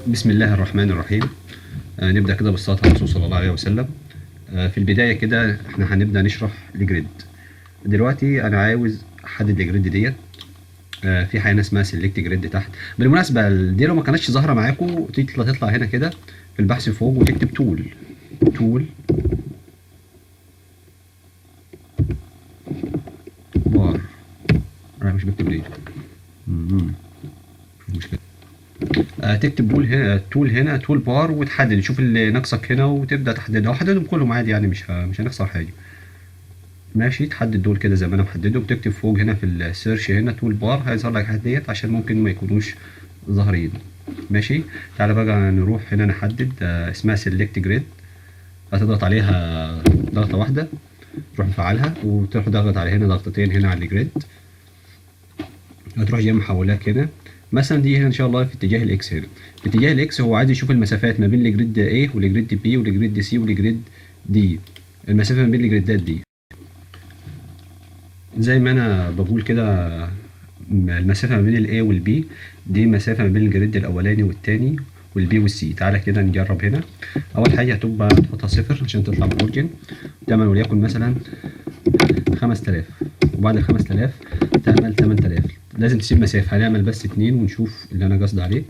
بسم الله الرحمن الرحيم. نبدأ كده بالصلاة على الرسول صلى الله عليه وسلم. في البداية كده احنا هنبدأ نشرح ال grid. دلوقتي انا عاوز احدد ال grid ديت. في حاجة اسمها select grid تحت. بالمناسبة دي لو ما كانتش ظاهرة معاكم تطلع هنا كده في البحث فوق وتكتب tool tool bar. انا مش بكتب ليه؟ مش مشكلة. تكتب tool هنا، tool هنا، tool bar، وتحدد تشوف اللي ناقصك هنا وتبدا تحددها، وحددهم كلهم عادي، يعني مش هنخسر حاجة. ماشي، تحدد دول كده زي ما انا محددهم، وتكتب فوق هنا في ال search هنا tool bar، هيظهر لك الحاجات ديت عشان ممكن ما يكونوش ظاهرين. ماشي، تعالى بقى نروح هنا نحدد، اسمها select grid. هتضغط عليها ضغطه واحدة تروح مفعلها، وتروح ضغط على هنا ضغطتين هنا على ال grid، هتروح جاي محولاك هنا مثلا دي هنا ان شاء الله في اتجاه ال X. هنا في اتجاه ال X هو عايز يشوف المسافات ما بين ال grid A وال grid B وال grid C وال grid D، المسافة ما بين ال grid ات دي زي ما انا بقول كده، المسافة ما بين ال A وال B دي مسافة ما بين ال grid الاولاني والتاني وال B وال C. تعالى كده نجرب هنا. اول حاجة هتبقى تحطها صفر عشان تطلع من origin، تعمل وليكن مثلا 5000، وبعد ال 5000 تعمل 8000. لازم تسيب مسافة، هنعمل بس اتنين ونشوف اللي انا قصدي عليه.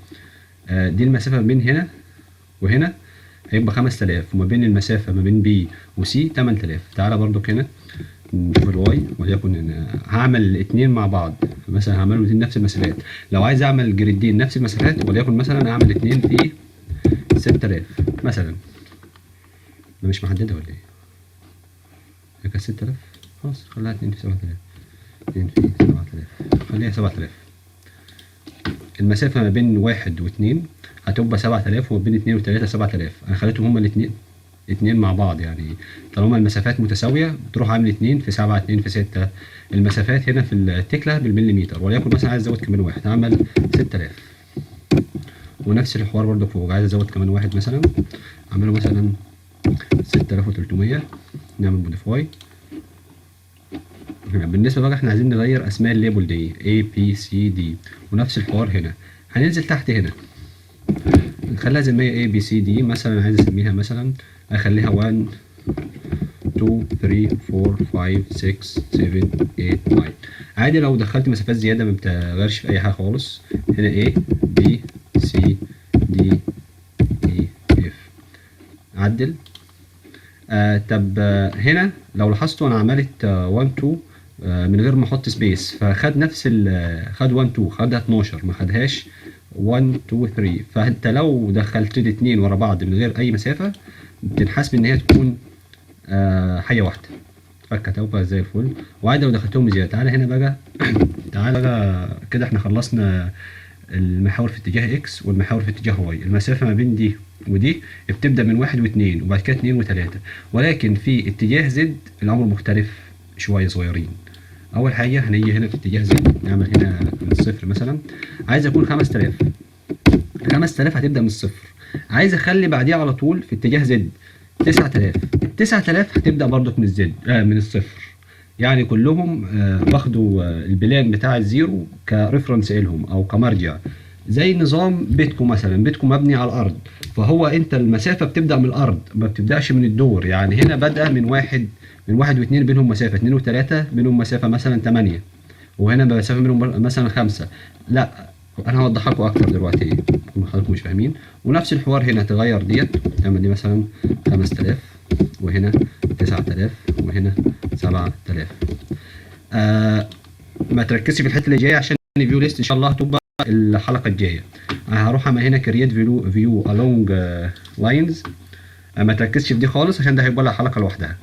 دي المسافة ما بين هنا وهنا هيبقى 5000، وما بين المسافة ما بين B و C 8000. تعالى برضو هنا نشوف ال Y، وليكن ان هعمل اتنين مع بعض، مثلا هعملهم اتنين نفس المسافات. لو عايز اعمل grid ين نفس المسافات، وليكن مثلا اعمل اتنين في 6000 مثلا. انا مش محددها ولا ايه؟ هي كانت 6000، خلاص خليها اتنين في 7000، اتنين في 7000، خليها 7000. المسافة ما بين واحد واتنين هتبقى 7000، وما بين اتنين وتلاتة 7000. انا خليتهم هما الاتنين اتنين مع بعض، يعني طالما المسافات متساوية بتروح عامل اتنين في سبعة، اتنين في ستة. المسافات هنا في ال Tekla بالمليمتر. وليكن مثلا عايز ازود كمان واحد، هعمل 6000. ونفس الحوار برضو فوق، عايز ازود كمان واحد مثلا، اعمله مثلا 6300، نعمل modify. بالنسبة بقى احنا عايزين نغير اسماء ال label دي A B C D، ونفس الحوار هنا هننزل تحت هنا نخليها زي ما هي A B C D. مثلا عايز اسميها مثلا اخليها 1 2 3 4 5 6 7 8 9. عادي لو دخلت مسافات زيادة ما بتغيرش في اي حاجة خالص. هنا A B C D E F، عدل. طب هنا لو لاحظتوا انا عملت 1 2 من غير ما احط space، فخد نفس ال خد 1 2، خدها 12، ما خدهاش 1 2 3. فانت لو دخلت الاثنين ورا بعض من غير اي مسافة بتنحسب ان هي تكون حاجة واحدة، فكتبها زي الفل. وعادي لو دخلتهم زياده. تعالى هنا بقى، تعالى بقى كده احنا خلصنا المحاور في اتجاه X والمحاور في اتجاه Y. المسافة ما بين دي ودي بتبدا من واحد واثنين، وبعد كده اتنين وتلاتة، ولكن في اتجاه Z الامر مختلف شوية صغيرين. اول حاجة هنيجي هنا في اتجاه Z، نعمل هنا من الصفر مثلا، عايز اكون 5000، 5000 هتبدا من الصفر. عايز اخلي بعديها على طول في اتجاه Z 9000، ال 9000 هتبدا برضك من ال Z من الصفر. يعني كلهم باخدوا ال plane بتاع ال zero ك reference لهم او كمرجع، زي نظام بيتكم مثلا، بيتكم مبني على الارض، فهو انت المسافة بتبدا من الارض ما بتبداش من الدور. يعني هنا بدأ من واحد، من واحد واثنين بينهم مسافه، اثنين وثلاثة بينهم مسافة مثلا 8، وهنا مسافة بينهم مثلا خمسة. لا، انا هوضحها لكم اكتر دلوقتي، حضراتكم مش فاهمين. ونفس الحوار هنا تغير ديت، تعمل دي مثلا 5000، وهنا 9000، وهنا 7000. ما تركزش في الحتة اللي جاية عشان ال view list ان شاء الله هتبقى الحلقة الجاية. انا هروح اعمل هنا create view view along lines. ما تركزش في دي خالص عشان ده هيبقى لها حلقة لوحدها.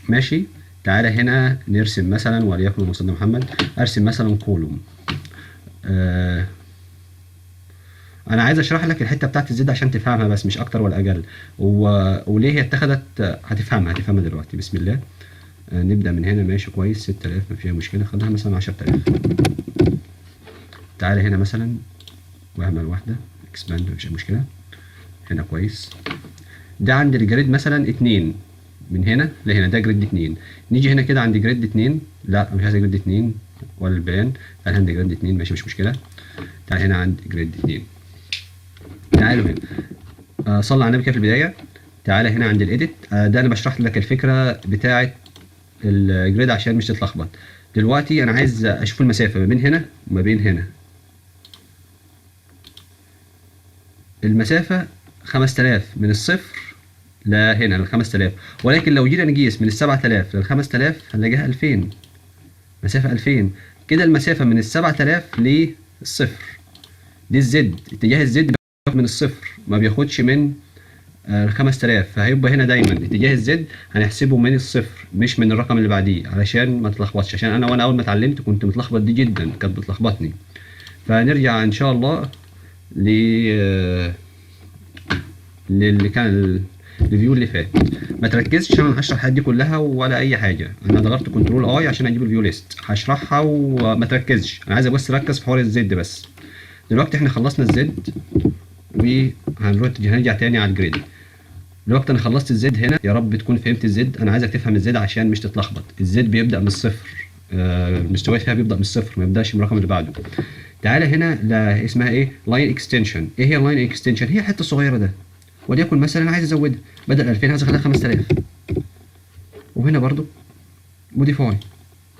ماشي، تعالى هنا نرسم مثلا، وليكن مصطفى محمد، ارسم مثلا column. انا عايز اشرح لك الحتة بتاعت ال Z عشان تفهمها بس، مش اكتر ولا اقل، وليه هي اتخذت، هتفهمها هتفهمها دلوقتي. بسم الله. نبدا من هنا. ماشي كويس، 6000 ما فيها مشكله، خدها مثلا 10000. تعالى هنا مثلا واعمل واحدة expand، مفيش مشكلة. هنا كويس، ده عند ال grid مثلا اتنين، من هنا لهنا ده grid اتنين. نيجي هنا كده عند grid اتنين، لا مش عايز grid اتنين ولا ال plane، تعالى عند grid اتنين، ماشي مش مشكلة. تعالى هنا عند grid اتنين. تعالوا هنا، صلى على النبي كده في البداية. تعالى هنا عند ال edit، ده انا بشرح لك الفكرة بتاعه ال grid عشان مش تتلخبط. دلوقتي انا عايز اشوف المسافة ما بين هنا وما بين هنا. المسافة 5000 من الصفر لهنا لل 5000، ولكن لو جينا نقيس من ال 7000 لل 5000 هنلاقيها 2000، مسافة 2000 كده. المسافة من ال 7000 للصفر دي ال Z، اتجاه ال Z من الصفر ما بياخدش من ال 5000، فهيبقى هنا دايما اتجاه ال Z هنحسبه من الصفر مش من الرقم اللي بعديه علشان ما تلخبطش، عشان انا وانا اول ما اتعلمت كنت متلخبط دي جدا، كانت بتلخبطني. فنرجع ان شاء الله للي كان ال view اللي فات. ما تركزش عشان انا هشرح الحاجات دي كلها ولا اي حاجة، انا ضغطت control I عشان اجيب ال view list، هشرحها وما تركزش، انا عايزك بس تركز في حوار ال Z بس. دلوقتي احنا خلصنا ال Z وهنروح هنرجع تاني على ال grid. دلوقتي انا خلصت ال Z هنا، يا رب تكون فهمت ال Z. انا عايزك تفهم ال Z عشان مش تتلخبط. ال Z بيبدا من الصفر، المستويات فيها بيبدا من الصفر، ما يبداش من الرقم اللي بعده. تعالى هنا اسمها ايه؟ line extension. ايه هي ال line extension؟ هي الحتة الصغيرة ده، وليكن مثلا عايز ازودها بدل 2000 عايز اخليها 5000، وهنا برضو modify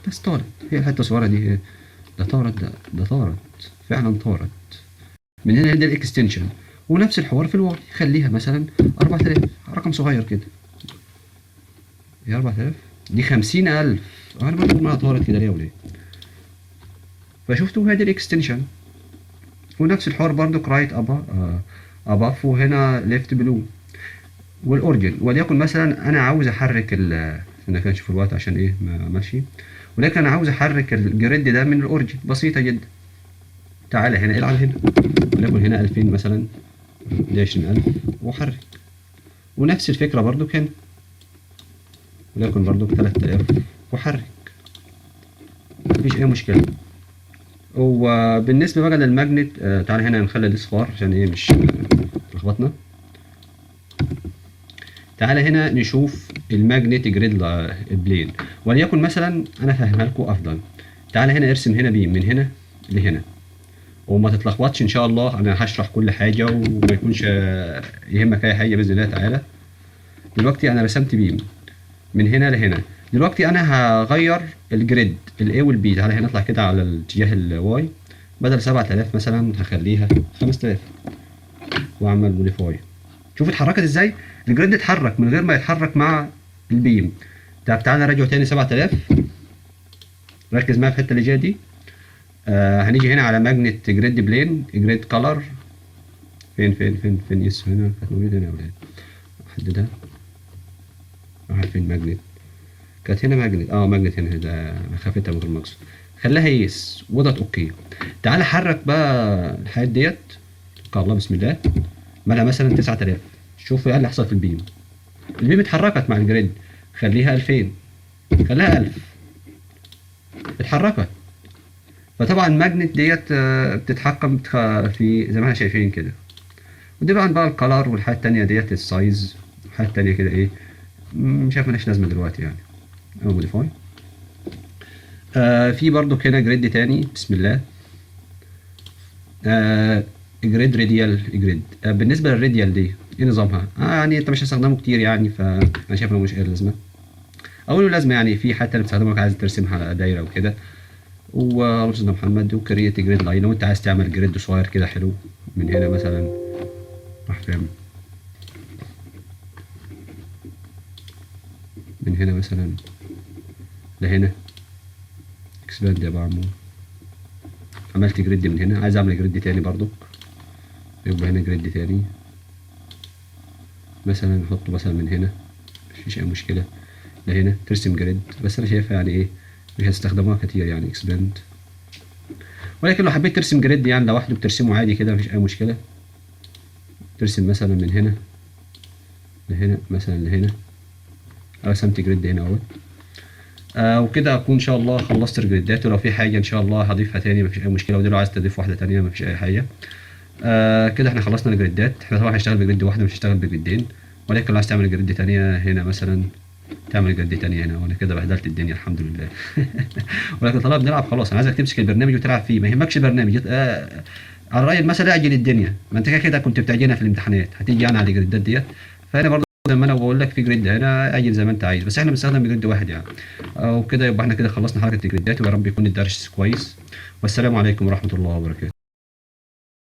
بس طارت. هي الحتة الصغيرة دي، ده طارت، ده طارت فعلا، طارت من هنا. ده ال extension. ونفس الحوار في ال Y، خليها مثلا 4000، رقم صغير كده. هي 4000 دي 50000، انا برضه ما طارت كده ليه وليه؟ فشفتوا هذه ال extension. ونفس الحوار برضو right above، وهنا left below، وال origin. وليكن مثلا انا عاوز احرك ال استنى كده نشوف الوقت عشان ايه ما ماشي. ولكن انا عاوز احرك ال grid ده من ال origin، بسيطة جدا. تعالى هنا العب هنا، وليكن هنا 2000 مثلا، دي 20000، وحرك. ونفس الفكرة برضو هنا، وليكن برضو 3000 وحرك، مفيش اي مشكلة. وبالنسبة بقى لل magnet، تعالى هنا نخلي الاصفار عشان ايه مش لخبطنا. تعالى هنا نشوف ال magnet grid plane، وليكن مثلا انا فاهمها لكم افضل. تعالى هنا ارسم هنا beam من هنا لهنا، وما تتلخبطش ان شاء الله، انا هشرح كل حاجة وما يكونش يهمك اي حاجة باذن الله تعالى. دلوقتي انا رسمت beam من هنا لهنا. دلوقتي انا هغير ال grid ال A وال B. تعالى هنا نطلع كده على الاتجاه ال Y، بدل 7000 مثلا هخليها 5000 واعمل modify. شوف اتحركت ازاي، ال grid اتحرك من غير ما يتحرك مع ال beam. طب تعالى نرجعه تاني 7000، ركز معايا في الحتة اللي جاية دي. هنيجي هنا على magnet grid plane، grid color، فين فين فين فين؟ yes، هنا كانت موجودة هنا يا ولاد، احددها. راحت فين magnet؟ كانت هنا magnet، magnet هنا، ده خفتها من غير مقصد. خليها yes وضغط okay. تعالى حرك بقى الحاجات ديت، قال الله بسم الله، مالها مثلا 9000. شوف ايه اللي حصل في ال beam. ال beam اتحركت مع ال grid. خليها 2000، خليها 1000، اتحركت. فطبعا magnet ديت بتتحكم في زي ما احنا شايفين كده. ودي بقى ال color، والحاجة التانية ديت ال size، والحاجة التانية كده ايه مش عارف، مالهاش لازمة دلوقتي يعني. او modify. في برضو هنا grid تاني، بسم الله، grid radial grid. بالنسبة لل radial دي ايه نظامها؟ يعني انت مش هتستخدمه كتير يعني، فانا شايف انه مش ايه لازمة او له لازمة يعني، في حتة اللي بتستخدمه عايز ترسمها على دايرة وكده. وسيدنا محمد، و create grid line لو انت عايز تعمل grid صغير كده حلو من هنا مثلا، راح فين؟ من هنا مثلا لهنا، expand يا ابو عمو. عملت grid من هنا، عايز اعمل grid تاني برضو، يبقى هنا grid تاني مثلا، نحطه مثلا من هنا، مفيش اي مشكلة لهنا، ترسم grid. بس انا شايفها يعني ايه مش هتستخدموها كتير يعني، expand. ولكن لو حبيت ترسم grid يعني لوحده بترسمه عادي كده، مفيش اي مشكلة. ترسم مثلا من هنا لهنا مثلا لهنا، رسمت grid هنا اهوت. وكده اكون ان شاء الله خلصت ال grid ات، ولو في حاجة ان شاء الله هضيفها تاني مفيش اي مشكلة، ودي لو عايز تضيف واحدة تانية مفيش اي حاجة. كده احنا خلصنا ال grid ات. احنا طبعا هنشتغل ب grid واحدة، مش هنشتغل ب grid ين، ولكن لو عايز تعمل grid تانية هنا مثلا تعمل grid تانية هنا. وانا كده بهدلت الدنيا الحمد لله. ولكن طالما بنلعب خلاص، انا عايزك تمسك البرنامج وتلعب فيه، ما يهمكش البرنامج. على راي المثل اعجن الدنيا، ما انت كده كده كنت بتعجنها في الامتحانات، هتيجي يعني على ال grid ات ديت. فانا برضه زي ما انا بقول لك في grid هنا، اعجن زي ما انت عايز، بس احنا بنستخدم grid واحد يعني. وكده يبقى احنا كده خلصنا حركة ال grid ات، ويا رب يكون الدرس كويس. والسلام عليكم ورحمة الله وبركاته.